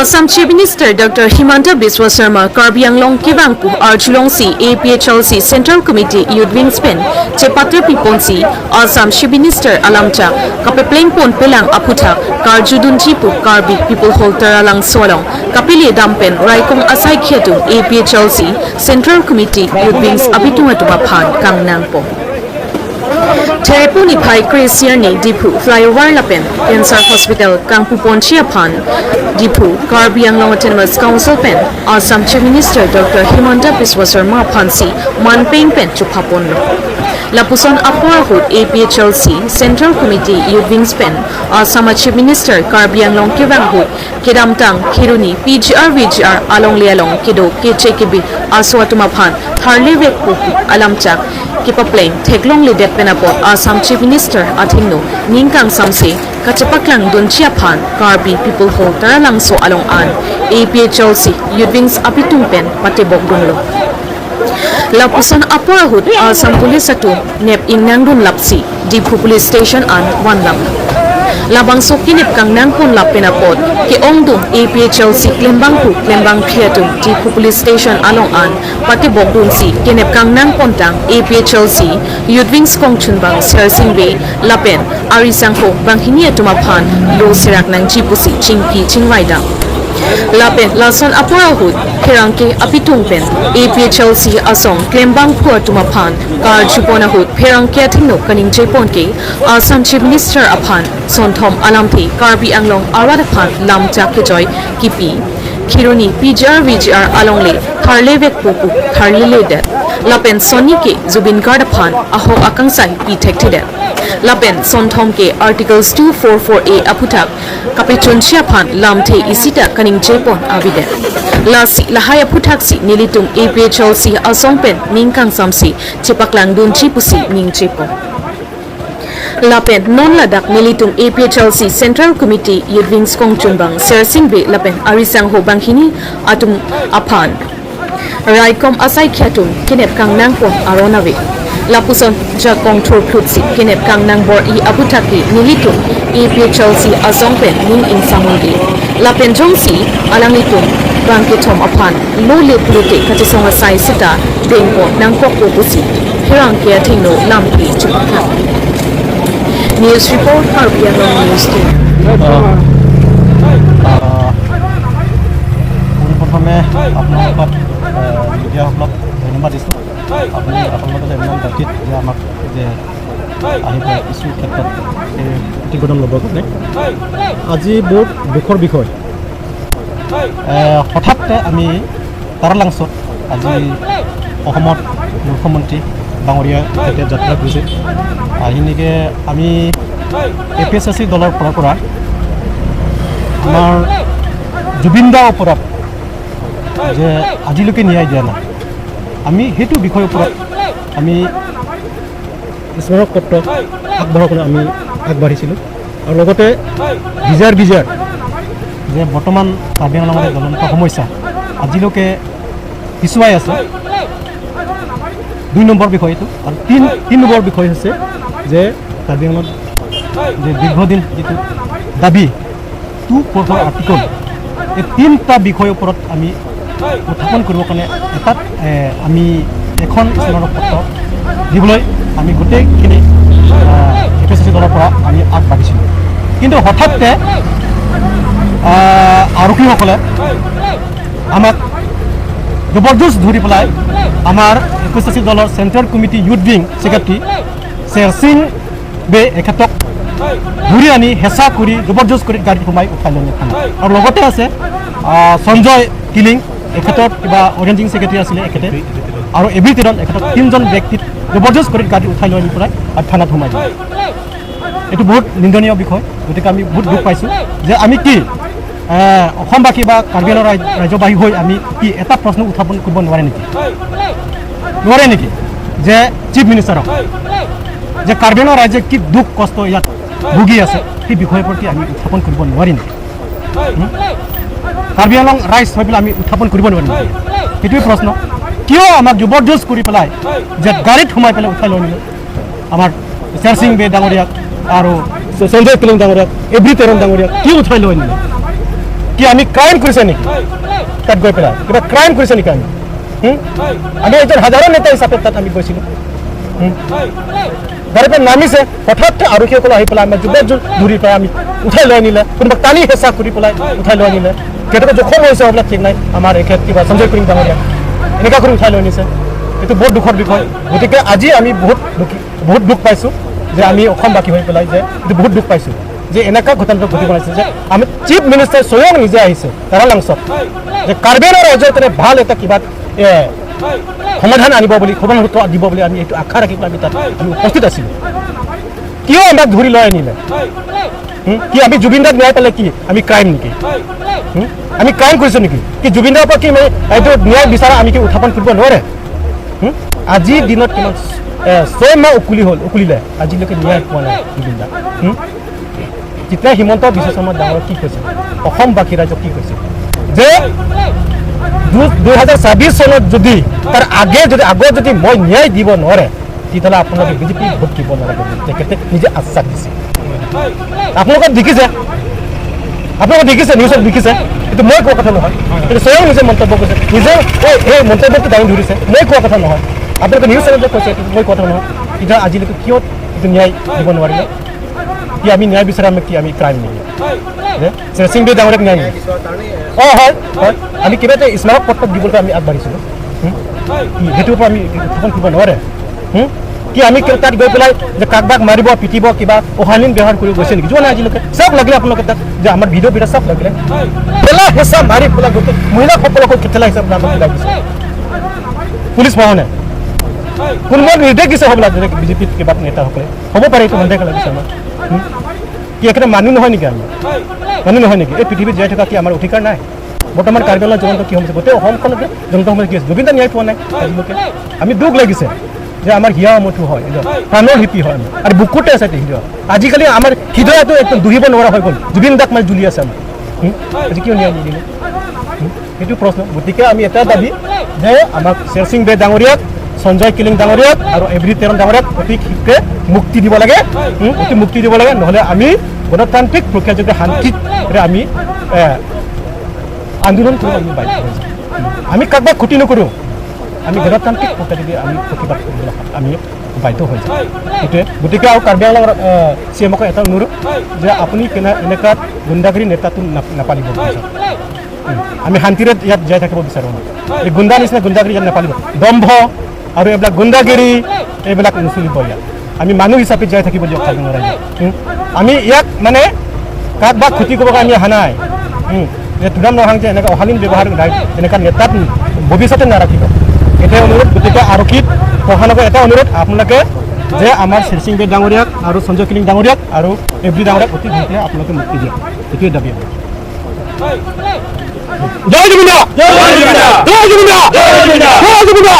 Assam Chief Minister Dr. Himanta Biswa Sarma Karbi Anglong Kebangpu Arjulong si APHLC Central Committee Youth Wings Pen Chepater Piponsi Assam Chief Minister Alamcha Kapepleng Pon Pelang Aputha Karjudun Chipu Karbi People Holter Alang Solong Kapili Dampen Raikong Asai Khetum APHLC Central Committee Youth Wings Abitunga Tuma Phan Kangnangpo Terepuni Phai Kresiar ni Diphu Flyover Lapen Cancer Hospital Kangpu Ponchia Phan Diphu Karbi Anglong Autonomous Council Pen Assam Chief Minister Dr. Himanta Biswa Sarma Phansi Manpeng Pen Chuphapon Lapuson Apora Hut APHLC Central Committee Youth Wings Pen Assam Chief Minister Karbi Anglong Kebang Hut Kedamtang Khiruni PGR VGR Along Lialong Kedo Keche Kebi Aswatuma Phan Tharle Vek Pupu Alamchak Kipapleng Theklong Lidet Penapot Assam Chief Minister Athingno Ningkang Samse Kachapaklang Dunchia Phan Karbi People Hall Taralang So Along An APHLC Youth Wings Apitung Pen Patebok Dunglo Lapusan Apora Hut Assam Police atu Nep Ingnangdun Lapsi Diphu Police Station an One Lap Labang Sokinip Kang Nangpon Lap Penapot Ke Ongdum APHLC Klembang Pu Klembang Phiatum Diphu Police Station Along An Pate Bokdun Si Kenep Kang Nangpon Tang APHLC Youth Wings Kong Chunbang Sir Singbe Lapen Arisangho Banghini Atuma Phan Lo Sirak Nang Chipusi Chingki Chingwaida Lapen Lason Apora Hut Pherangke Apitung Pen APHLC Asong Klembang Phua Tumaphan Kar Chupona Hut Pherangke Athingno Kaning Jepon Ke Assam Chief Minister Aphan Sonthom Alamthi Karbi Anglong Arad Phan Lamcha Kejoy Kipi Khiruni PGR VGR Alongle Tharle Vek Pupu Tharle Le Lapen Soni Ke Zubin Guard Phan Aho Akangsai Pi Thek Thide Lapen Sonthom Ke Articles 244A Aputak Kapechon Chiaphan Lamthe Isita Kaning Jepon Avide Lasi Lahai Aputak Si Nilitum APHLC Asong Pen Ningkang Samsi Chepaklang Dun Chipusi Ning Jepon Lapen Non Ladakh Nilitum APHLC Central Committee Youth Wings Kong Chunbang Sir Singbe Lapen Arisang Ho Banghini Atum Aphan Raikom Asai Khatum Kenep Kang Nangpon Aronawe Lapuson Jakong Thur Phutsi Kenep Kang Nang Bor I Abutaki Nilitum APHLC Asong Pen Ning In Samungi Lapen Jongsi Alangitum Bangke Thom Aphan Lo Le Plute Kachisong Asai Sita Dengpo Nangkok Pusi Hirang Kia Thingno Lampi Chupakha News Report Karbi Anglong News Team. পোনপ্ৰথমে আপোনালোকক মিডিয়াসকলক ধন্যবাদ দিছোঁ। আপুনি আপোনালোকে যে ইমান দায়িত্ব যে আমাক যে আহিব কিছু ক্ষেত্ৰত এই প্ৰতিবেদন ল'বৰ কাৰণে। আজি বহুত দুখৰ বিষয়, হঠাতে আমি তাৰালাংছত আজি অসমত মুখ্যমন্ত্ৰী ডাঙৰীয়া তেখেতে যাত্ৰা কৰিছে। সেনেকৈ আমি A P S S C দলৰ পৰা আমাৰ জুবিন দাৰ ওপৰত যে আজিলৈকে ন্যায় দিয়া নাই, আমি সেইটো বিষয়ৰ ওপৰত আমি স্মাৰক পত্ৰ আগবঢ়াৰ কাৰণে আমি আগবাঢ়িছিলোঁ। আৰু লগতে বিজাৰ বিজাৰ যে বৰ্তমান কাৰ্বি আংলঙৰ জ্বলন্ত সমস্যা আজিলৈকে পিছুৱাই আছে, 2 নম্বৰ বিষয় এইটো। আৰু তিনি নম্বৰ বিষয় হৈছে যে কাৰ্বি আংলঙত যে দীৰ্ঘদিন যিটো দাবী 244 আৰ্টিকল, এই তিনিটা বিষয়ৰ ওপৰত আমি উত্থাপন কৰিবৰ কাৰণে এটাত আমি এখন স্মাৰক পত্ৰ দিবলৈ আমি গোটেইখিনি এ পি এছ চি দলৰ পৰা আমি আগবাঢ়িছিলোঁ। কিন্তু হঠাতে আৰক্ষীসকলে আমাক জবৰদস্ত ধৰি পেলাই আমাৰ এ পি এছ চি দলৰ central committee youth wing secretary Sher Singh বে এখেতক ধৰি আনি হেঁচা কৰি জবৰদস্ত কৰি গাড়ীত সোমাই উঠাই লৈ থানা। আৰু লগতে আছে সঞ্জয় কিলিং, এখেতৰ কিবা অৰ্গেনাইজিং ছেক্ৰেটাৰী আছিলে এখেতে, আৰু এভি তেৰণ, এখেতক তিনিজন ব্যক্তিক জবৰদস্ত কৰি গাড়ীত উঠাই লৈ আনি পেলাই আৰু থানাত সোমাই দিয়ে। এইটো বহুত নিন্দনীয় বিষয়। গতিকে আমি বহুত দুখ পাইছোঁ যে আমি কি অসমবাসী বা কাৰ্বি আংলং ৰাজ্যবাসী হৈ আমি কি এটা প্ৰশ্ন উত্থাপন কৰিব নোৱাৰে নেকি, নোৱাৰে নেকি যে চিফ মিনিষ্টাৰক যে কাৰ্বি আংলং ৰাজ্যে কি দুখ কষ্ট ইয়াত ভুগি আছে সেই বিষয়ৰ প্ৰতি আমি উত্থাপন কৰিব নোৱাৰি নেকি? কাৰ্বি আংলং ৰাইজ হৈ পেলাই আমি উত্থাপন কৰিব নোৱাৰিম নেকি? সেইটোৱে প্ৰশ্ন। কিয় আমাক জবৰদস্ত কৰি পেলাই যে গাড়ীত সোমাই পেলাই উঠাই লৈ আনিলে আমাৰ শ্বেৰ সিং বে ডাঙৰীয়াক আৰু সঞ্জয় কিলিং ডাঙৰীয়াক, এভৰি তেৰণ ডাঙৰীয়াক কিয় উঠাই লৈ আনিলে? কি আমি ক্ৰাইম কৰিছে নেকি? তাত গৈ পেলাই কিবা ক্ৰাইম কৰিছে নেকি আমি? আমি এজন সাধাৰণ নেতা হিচাপে তাত আমি গৈছিলোঁ। গাড়ীৰ পৰা নামিছে, হঠাৎ আৰক্ষীসকল আহি পেলাই আমাৰ যুৱ ধৰি পেলাই আমি উঠাই লৈ আনিলে, কোনোবা টানি হেঁচা কৰি পেলাই উঠাই লৈ আনিলে। কেতিয়াবা জখম হৈছে এইবিলাক ঠিক নাই। আমাৰ এখেত কিবা সঞ্জয় কৰিম ডাঙৰীয়া এনেকুৱা কৰি উঠাই লৈ আনিছে। এইটো বহুত দুখৰ বিষয়। গতিকে আজি আমি বহুত দুখী, বহুত দুখ পাইছোঁ যে আমি অসমবাসী হৈ পেলাই যে এইটো বহুত দুখ পাইছোঁ যে এনেকুৱা ঘটনাটো ঘটিব লাগিছে যে আমি চিফ মিনিষ্টাৰ স্বয়ং নিজে আহিছে তাৰালাংচত যে কাৰ্বি আংলং ৰাজ্যৰ কাৰণে ভাল এটা কিবা সমাধান আনিব বুলি, সমাধান সূত্ৰ দিব বুলি আমি এইটো আশা ৰাখি পেলাই আমি তাত আমি উপস্থিত আছিলোঁ। কিয় আমাক ধৰি লৈ আনিলে? কি আমি জুবিন দাক ন্যায় পালে কি আমি ক্ৰাইম নেকি? আমি ক্ৰাইম কৰিছোঁ নেকি? কি জুবিন দাৰ পৰা কি মানে এইটো ন্যায় বিচৰা আমি কি উত্থাপন কৰিব নোৱাৰে? আজিৰ দিনত কিমান 6 মাহ উকলি হ'ল, উকলিলে, আজিলৈকে ন্যায় পোৱা নাই জুবিন দাক। তেতিয়া হিমন্ত বিশ্ব শৰ্মা ডাঙৰ কি কৈছে, অসমবাসী ৰাইজক কি কৈছে যে 2026 চনত যদি তাৰ আগে যদি আগত যদি মই ন্যায় দিব নোৱাৰে, তেতিয়াহ'লে আপোনালোকে বিজেপি ভোট দিব নালাগে বুলি তেখেতে নিজে আশ্বাস দিছে। আপোনালোকে দেখিছে, আপোনালোকে দেখিছে, নিউজত দেখিছে। এইটো মই কোৱা কথা নহয়, এইটো স্বয়ং নিজে মন্তব্য কৰিছে, নিজে এই মন্তব্যটো দাঙি ধৰিছে। মই কোৱা কথা নহয়, আপোনালোকে নিউজ চেনেলত কৈছে, এইটো মই কোৱা কথা নহয়। তেতিয়া আজিলৈকে কিয় এইটো ন্যায় দিব নোৱাৰিলে? কি আমি ন্যায় বিচাৰা আমি কি আমি ক্ৰাইম নেকি যে সিং বে ডাঙৰীয়াক ন্যায় নিদিয়ে? অঁ, হয় হয়, আমি কিবা এটা স্মাৰক পত্ৰ দিবলৈ আমি আগবাঢ়িছিলোঁ। কি সেইটোৰ পৰা আমি উত্থাপন কৰিব নোৱাৰে? কি আমি তাত গৈ পেলাই যে কাকবাক মাৰিব, পিটিব, কিবা অশালীন ব্যৱহাৰ কৰিব গৈছে নেকি? যোৱা নাই আজিলৈকে। চাওক লাগিলে আপোনালোকে তাত যে আমাৰ ভিডিঅ' ভিডিঅ' চাওক লাগিলে, ঠেলা হেঁচা মাৰি পেলাই গোটেই মহিলাসকলকো ঠেলা হেঁচা পেলাই আমাক ওলাই দিছে পুলিচ প্ৰশাসনে। কোনোবা নিৰ্দেশ দিছে হ'বলা যেনেকৈ বিজেপিত কিবা নেতাসকলে হ'ব পাৰে, এইটো সন্দেহ লাগিছে আমাৰ। কি একেবাৰে মানুহ নহয় নেকি? আমি মানুহ নহয় নেকি? এই পৃথিৱীত জীয়াই থকা কি আমাৰ অধিকাৰ নাই? বৰ্তমান কাৰ্বি আংলঙৰ জ্বলন্ত কি সমস্যা, গোটেই অসমখনতে জ্বলন্ত সমস্যা কি হৈছে? জুবিন দা ন্যায় পোৱা নাই আজিলৈকে। আমি দুখ লাগিছে যে আমাৰ হিয়া আমঠু হয়, এইটো প্ৰাণৰ শিল্পী হয় আমি আৰু বুকুতে আছে এইটো হৃদয়। আজিকালি আমাৰ হৃদয়টো একদম দুহিব নোৱাৰা হৈ গ'ল। জুবিন দাক মানে জ্বলি আছে আমাৰ। আজি কিয় ন্যায় নিদিলে? সেইটো প্ৰশ্ন। গতিকে আমি এটা দাবী যে আমাক শ্বেৰ সিং বে ডাঙৰীয়াক, সঞ্জয় কিলিং ডাঙৰীয়াক আৰু এভৰি তেৰণ ডাঙৰীয়াক অতি শীঘ্ৰে মুক্তি দিব লাগে। অতি মুক্তি দিব লাগে, নহ'লে আমি গণতান্ত্ৰিক প্ৰক্ৰিয়া যোগে শান্তিৰে আমি আন্দোলন কৰিব আমি বাধ্য হৈ যাম। আমি কাৰোবাক ক্ষতি নকৰোঁ, আমি গণতান্ত্ৰিক প্ৰক্ৰিয়া যোগে আমি প্ৰতিবাদ কৰিবলৈ আমি বাধ্য হৈ যাম। সেইটোৱে। গতিকে আৰু কাৰ্বি আংলঙৰ চি এমক এটা অনুৰোধ যে আপুনি কেনে এনেকুৱা গুণ্ডাগিৰি নেতাটো নাপালিব পিছত। আমি শান্তিৰে ইয়াত জীয়াই থাকিব বিচাৰোঁ। আমি এই গুণ্ডা নিচিনা গুণ্ডাগিৰি ইয়াত নাপালিব। দম্ভ আৰু এইবিলাক গুণ্ডাগিৰি এইবিলাক নচলিব ইয়াত। আমি মানুহ হিচাপে জীয়াই থাকিব দিয়ক কাৰ্বি আংলঙৰ ৰাইজে। আমি ইয়াক মানে কাক বা ক্ষতি কৰিব কাৰণে আমি অহা নাই। যে তুৰাম ৰহাং যে এনেকুৱা অশালীন ব্যৱহাৰ নাই, এনেকুৱা নেতাত ভৱিষ্যতে নাৰাখিব, এটাই অনুৰোধ। গতিকে আৰক্ষীত প্ৰশাসনক এটা অনুৰোধ আপোনালোকে যে আমাৰ শ্বেৰসিং বে ডাঙৰীয়াক আৰু সঞ্জয় কিলিং ডাঙৰীয়াক আৰু এভৰি ডাঙৰীয়াক অতি সোনকালে আপোনালোকে মুক্তি দিয়ক, এইটোৱে দাবী আমাৰ। জয় জুবিন দা! জয় জুবিন দা! জয় জুবিন দা! জয় জুবিন দা!